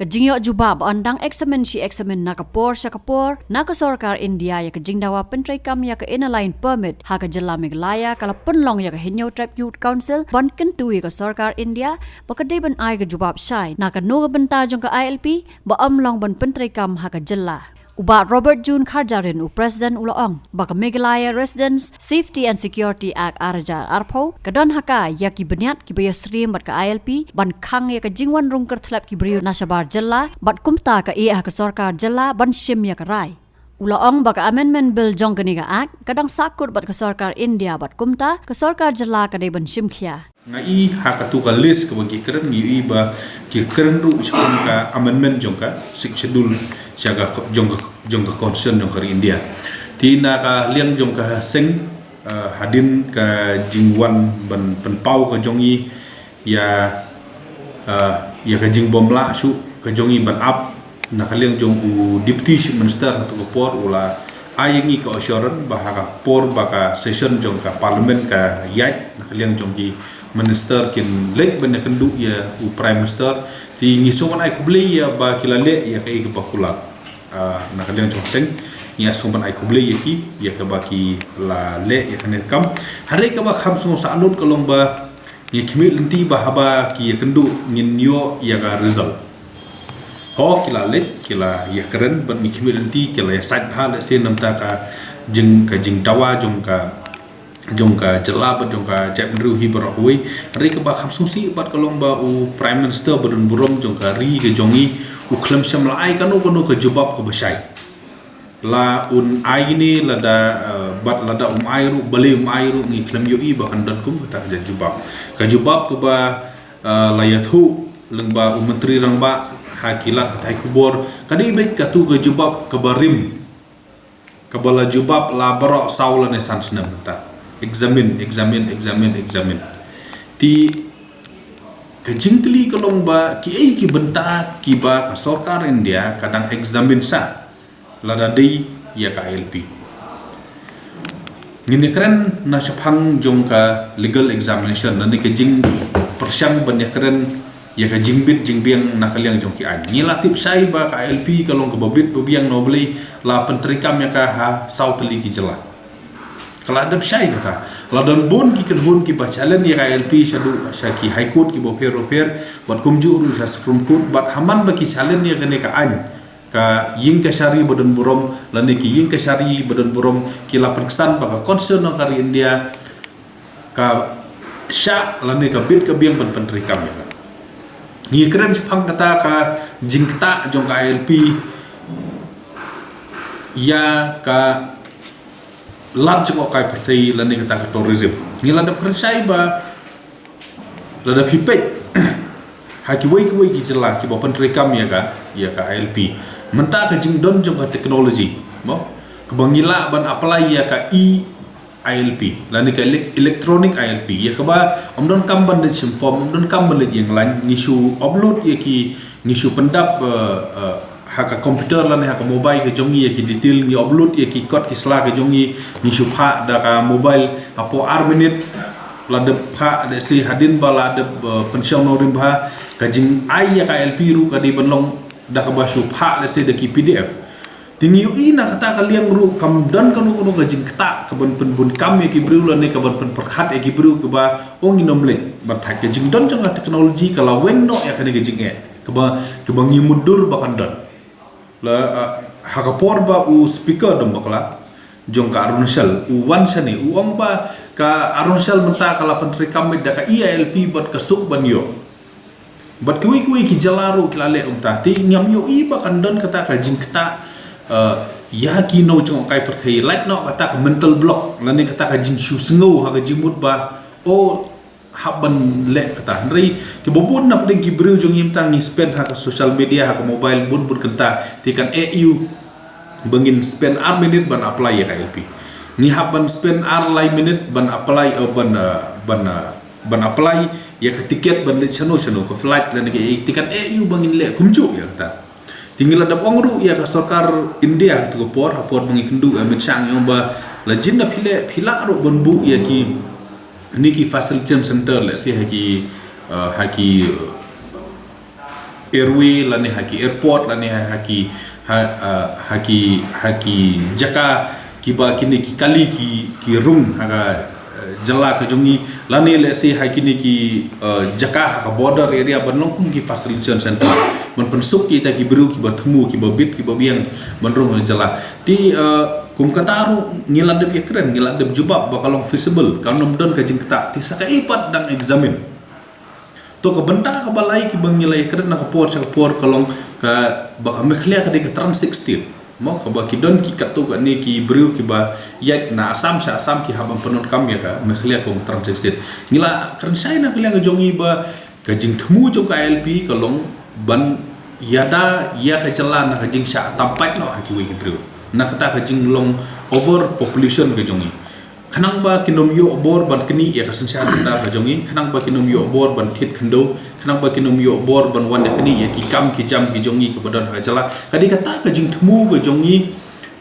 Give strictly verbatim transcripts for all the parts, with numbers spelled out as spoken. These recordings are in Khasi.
Ka jingïoh jubab ba yn dang eksamin shi eksamin na ka por sha ka por na ka sorkar India ïa ka jingdawa pyntreikam ïa ka Inner Line Permit ha ka jylla Meghalaya ka la pynlong ïa ka Hynñiewtrep Youth Council ban kyntu ïa ka sorkar India ba ka dei ban ai ka jubab shai na kano ka bynta jong ka I L P ba ym long ban pyntreikam ha ka jylla. U Bah Robert June Kharjahrin, u President, u la ong ba ka Meghalaya Residents Safety and Security Act ar hajar arphew ka don ha ka ïa ki bniat kiba ïasyriem bad ka I L P ban khang ïa ka jingwan rung kyrthlep ki briew na shabar jylla bad kumta ka ïeh ha ka sorkar jylla ban shim ïa ka rai. U la ong ba ka Amendment Bill jong kane ka Act ka dang sahkut bad ka sorkar India bad kumta ka sorkar jylla ka dei ban shim khia. Nga i ha katu ka list kaba ki kren, ngi i ba ki kren ruh sha ka amendment jong ka Sixth Schedule sha ka jong ka, jong ka Constitution jong ka ri India. Te na ka liang jong ka seng, eh, hadien ka jingwan ban pynpaw ka jong i ïa, eh, ïa ka jingbymlah shuh ka jong i ban ap, na ka liang jong u Deputy Chief Minister ha katu ka por u la ai ïa ngi ka assurance ba ha ka por ba ka session jong ka Parliament ka ïaid na ka liang jong ki Minister kin leit ban ïakynduh ïa u Prime Minister. Te ngi sngewbha ban ai khublei ïa ba ki la leh ïa kaei kaba kular. Ah, na ka liang jong ka seng ngi sngewbha ban ai khublei ïa ki ïa kaba ki la leh ïa kane ka kam. Hynrei kaba kham sngewsih lut ka long ba ngi khmih lynti ba haba ki ïakynduh ngin ïoh ïa ka result. Ho ki la leit, ki la ïakren bad ngi khmih lynti, ki la ïasaid bha lehse namar ka jing, ka jingdawa jong ka, jong ka jylla bad jong ka jaitbynriew hi baroh kawei. Hynrei kaba kham sngewsih bad ka long ba u Prime Minister ba don burom jong ka ri ka jong i u khlem shym la ai kano kano ka jubab kaba shai. La un ai ne lada, eh, bad lada um ai ruh, balei um ai ruh, ngi khlem ïohi ba kan don kum kata ka jubab. Ka jubab kaba, eh, la ïathuh lyngba u Myntri Rangbah ha ki lad pathai khubor ka dei beit katu ka jubab kaba rim, kaba la jubab la baroh saw lane san snem kata. Examine, examine, examine, examine. Te ka jingkylli ka long ba kiei ki bynta kiba ka sorkar India ka dang examine sha lada dei ïa ka I L P. Ngin ïakren na shaphang jong ka legal examination, lane ka jingpyrshang ban ïakren ïa ka jingbit jingbiang na ka liang jong ki aiñ. Ngi la tip shai ba ka I L P ka long kaba bit ba biang, na u Blei la pyntreikam ïa ka ha saw tylli ki jylla. Ka la dep shai kata. La don bun ki kynhun kiba challenge ïa ka I L P shaduh sha ki High Court kiba pher ba pher, bad kumjuh ruh sha Supreme Court, bad ha man ba ki challenge ïa kane ka aiñ, ka ïing kashari ba don burom lane ki ïing kashari ba don burom ki la pynksan ba ka Constitution jong ka ri India ka shah lane ka bit ka biang ban pyntreikam ïa ka. Ngi kren shaphang kata ka jingktah jong ka I L P ïa ka lad jngohkai pyrthei lane kata ka tourism. Ngi la dep kren shai ba lada phi peit ha kiwei kiwei ki jylla kiba pyntreikam ïa ka, ïa ka I L P, mynta ka jingdon jong ka technology, mo, kaba ngi lah ban apply ïa ka e-I L P lane ka elec-, electronic I L P, ïa kaba ym donkam ban leit shim form, ym donkam ban leit ïeng lain, ngi shu upload ïa ki, ngi shu pyndap, eh, eh, ha ka computer lane ha ka mobile ka jong ngi ïa ki detail, ngi upload ïa ki kot ki sla ka jong ngi, ngi shu phah da ka mobile, hapoh ar minit la dep phah, lehse hadien ba la dep, eh, pynshong nongrim bha. Ka jingai ïa ka I L P ruh ka dei ban long da kaba shu phah lehse da ki P D F. Te ngi ïohi na kata ka liang ruh kam don kano kano ka jingktah kaban pynbun kam ïa ki briew lane kaban pynpyrkhat ïa ki briew kaba, oh, ngin ym leit ban thait. Ka jingdon jong ka technology ka la weng noh ïa kane ka jingeh kaba, kaba ngi mutdur ba kan don. La, ah, ha ka por ba u speaker dong bakla jong ka Arunachal u wan shane, u ong ba ka Arunachal mynta ka la pyntreikam beit da ka e-I L P bad ka suk ban ïoh. Bad kiwei kiwei ki jylla ruh ki la leh kumta. Te ngam ïohi ba kan don kata ka jingktah, eh, ïa ki nongjngohkai pyrthei, lait noh kata ka mental block lane kata ka jingshu sngew ha ka jingmut ba, oh, hap ban leh kata. Hynrei kiba bun na pdeng ki briew jong ngi mynta ngi spend ha ka social media, ha ka mobile, bun bun kynta. Te kan eh ïa u ba ngin spend ar minit ban apply ïa ka I L P. Ngi hap ban spend ar lai minit ban apply, eh, ban, eh, ban, eh, ban apply ïa ka tiket ban leit shano shano, ka flight lane ka, eh, te kan eh ïa u ba ngin leh kumjuh ïa kata. Te ngi la dep ong ruh ïa ka sorkar India ha katu ka por, ha por ba ngi kynduh ïa Amit Shah, ngi ong ba la jin da phi leh, phi lah ruh ban buh ïa kine ki facilitation center, lehse ha ki, eh, ha ki, eh, airway lane ha ki airport lane ha, ha ki ha, uh, ha ki ha ki jaka kiba kine ki kali ki ki rung ha ka, uh, jylla ka jong ngi lane let's say ha kine ki, uh, jaka ha ka border area ban long kum ki facilitation center ban pynsuk kita ki briew kiba thmu kiba bit kiba biang ban rung ha jylla. Te, uh, kum kata ruh ngi la dep ïakren, ngi la dep jubab ba ka long feasible, kan ym don ka jingktah. Te sa kaei pat dang examine. To ka bynta kaba lai kiba ngi la ïakren na ka por sha ka por ka long ka ba ka Meghalaya ka dei ka transit state. Mo kaba ki don ki katto katne ki briew kiba ïaid na Assam sha Assam ki hap ban pyndonkam ïa ka Meghalaya kum transit state. Ngi la kren shai na ka liang ka jong ngi ba ka jingthmu jong ka I L P ka long ban ïada ïa ka jylla na ka jingshah tam pat noh ha kiwei ki briew. Na kata ka jinglong overpopulation ka jong ngi. Khnang ba kin ym ïoh bor ban knieh ïa ka synshar khadar ka jong ngi, khnang ba kin ym ïoh bor ban thied khyndew, khnang ba kin ym ïoh bor ban wan ïa knieh ïa ki kam ki jam ki jong ngi kaba don ha ka jylla. Ka dei kata ka jingthmu ka jong ngi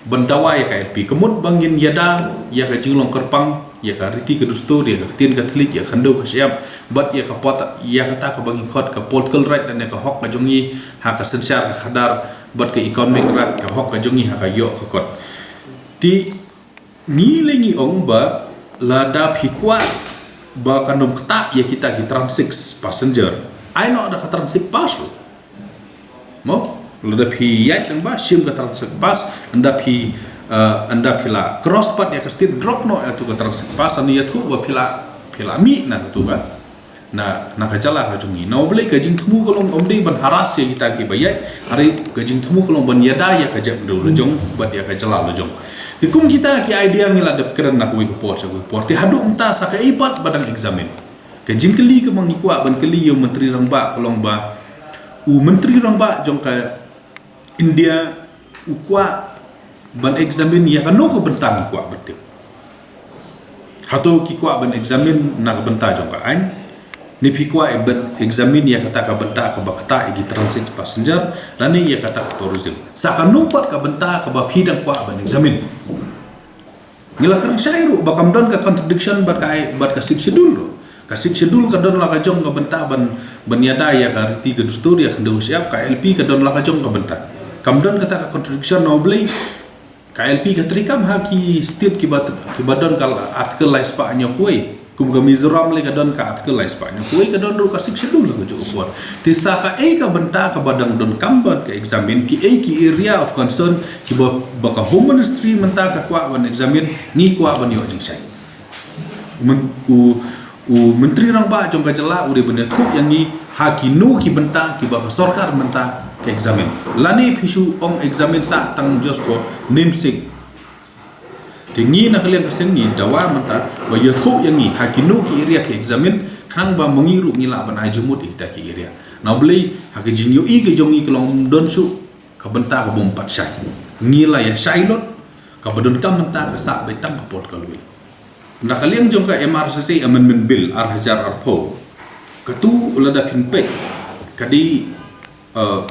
ban dawa ïa ka I L P. Ka mut ba ngin ïada ïa ka jinglong kyrpang, ïa ka riti ka dustur, ïa ka ktien Katholik, ïa ka khyndew ka shyiap, bad ïa ka pot, ïa kata kaba ngi khot ka political right lane ka hok ka jong ngi ha ka synshar ka khadar, bad ka economic right, ka hok ka jong ngi ha ka ïoh ka kot. Te ngi lei ngi ong ba lada phi kwah ba kan ym ktah ïa kita ki transit passenger, ai noh da ka transit pass ruh. Mo, lada phi ïaid tang ba shim ka transit pass, ynda phi, uh, ynda phi la cross pat ïa ka state, drop noh ïa tu ka transit pass, ani ïathuh ba phi la phi la mih na ka tu ka na, na ka jylla ka jong ngi. Na U Blei ka jingthmu ka long ym dei ban harass ïa kita kiba ïaid, hynrei ka jingthmu ka long ban ïada ïa ka jaitbynriew la jong bad ïa ka jylla la jong. Te kum kita ki idea ngi la dep kren na kawei ka por sha kawei ka por. Te haduh mynta sa kaei pat ba dang examine. Ka jingkylli kaba ngi kwah ban kylli ïa u Myntri Rangbah ka long ba u Myntri Rangbah jong ka India u kwah ban examine ïa kano ka bynta ngi kwah ban tip. Hato ki kwah ban examine na ka bynta jong ka aiñ, ne phi kwah ban examine ïa kata ka bynta kaba ktah ïa ki transit passenger, lane ïa kata ka tourism. Sa kano pat ka bynta kaba phi dang kwah ban examine. Ngi la kren shai ruh ba kam don ka contradiction bad ka ai, bad ka Sixth Schedule ruh. Ka Sixth Schedule ka don la ka jong ka bynta ban, ban ïada ïa ka riti ka dustur, ïa ka khyndew shyiap, ka I L P ka don la ka jong ka bynta. Kam don kata ka contradiction. Na U Blei ka I L P ka treikam ha ki state kiba, kiba don ka article lai spah hynñiew kawei. Kum ka Mizoram lei ka don ka article lai spah hynñiew kawei, ka don ruh ka Sixth Schedule ha kajuh ka por. Te sa kaei ka bynta kaba dang donkam ban ka examine, kiei ki area of concern kiba, ba ka Home Ministry mynta ka kwah ban examine, ngi kwah ban ïoh jingshai. Myn-, u, u Myntri Rangbah jong ka jylla u dei ban ïathuh ïa ngi ha kino ki bynta kiba ka sorkar mynta ka examine. Lane phi shu ong examine sa tang just for namesake. Te ngi na ka liang ka seng ngi dawa mynta ba ïathuh ïa ngi ha kino ki area phi examine, khnang ba ma ngi ruh ngi lah ban ai jingmut ïa kita ki area. Na U Blei ha ka jingïohi ka jong ngi ka long ym don shuh ka bynta kaba ym pat shai. Ngi la ïa shai lut, kaba donkam mynta ka sah beit tang ka political will. Na ka liang jong ka M R S S A Amendment Bill ar hajar arphew, katu lada phin peit ka dei, eh,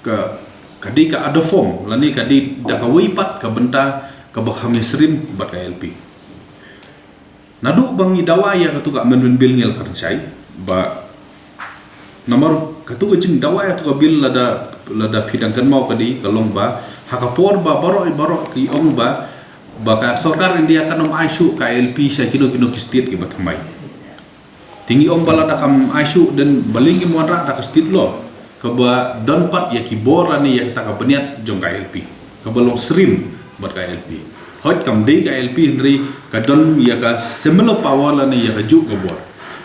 ka, ka dei ka other form, lane ka dei da kawei pat ka bynta kaba kham ïasyriem bad ka I L P. Naduh ba ngi dawa ïa katu ka Amendment Bill ngi la kren shai ba namar katu ka jingdawa ïa katu ka bill lada, lada phi dang kynmaw ka dei ka long ba ha ka por ba baroh baroh ki ong ba, ba ka sorkar India kan ym ai shuh ka I L P sha kino kino ki state kiba thymmai. Te ngi ong ba lada kam ai shuh, then balei ngim wanrah da ka state law kaba don pat ïa ki bor lane ïa kata ka bniat jong ka I L P kaba long syriem bad ka I L P. Hooid kam dei ka I L P hynrei ka don ïa ka similar power lane ïa kajuh ka bor.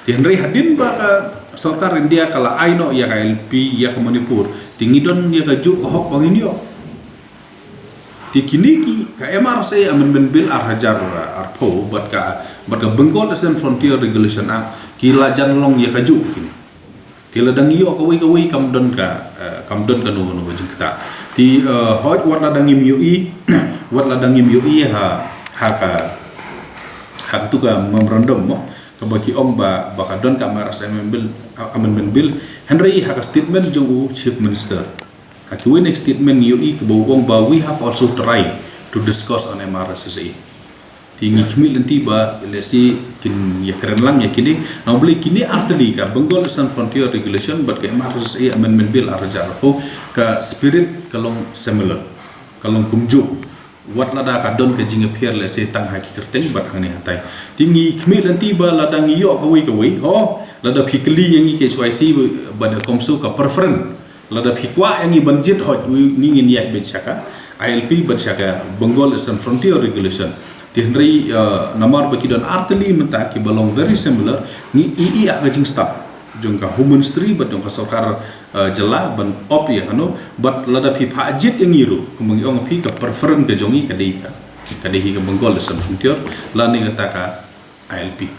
Te hynrei hadien ba ka sorkar India ka la ai noh ïa ka I L P ïa ka Manipur, te ngi don ïa kajuh ka hok ba ngin ïoh. Te kine ki, ka M R S S A Amendment Bill ar hajar arphew bad ka, bad ka Bengal Eastern Frontier Regulation Act ki la jan long ïa kajuh kine. Te lada ngi ïoh kawei kawei kam don ka, eh, kam don kano kano ka jingktah. Te, eh, hooid wat lada ngim ïohi, wat lada ngim ïohi ha, ha ka, ha katu ka memorandum mo, kaba ki ong ba, ba ka don ka M R S S A Amendment Bill, Amendment Bill, hynrei ha ka statement jong u Chief Minister ha kiwei ki statement ngi ïohi kaba u ong ba we have also tried to discuss on M R S S A. Te ngi khmih lynti ba lehse kin ïakren lang ïa kine. Namar balei kine artylli, ka Bengal Eastern Frontier Regulation bad ka M R S A Amendment Bill ar hajar arphew, ka spirit ka long similar, ka long kumjuh. Wat lada ka don ka jingïapher lehse tang ha ki kyrteng bad hangne hatai. Te ngi khmih lynti ba lada ngi ïoh kawei kawei, ho, lada phi kylli ïa ngi ka H Y C bad ka CoMSO ka preference, lada phi kwah ïa ngi ban jied, hooid, ngi ngin ïaid beit sha ka I L P bad sha ka Bengal Eastern Frontier Regulation. Te hynrei, eh, namar ba ki don artylli mynta kiba long very similar, ngi ïohi ïa ka jingstad jong ka Home Ministry bad jong ka sorkar, eh, jylla ban opt ïa kano, bad lada phi phah jied ïa ngi ruh, kumba ngi ong, phi, ka preference ka jong ngi ka dei ka, ka dei hi ka Bengal Eastern Frontier lane kata ka I L P.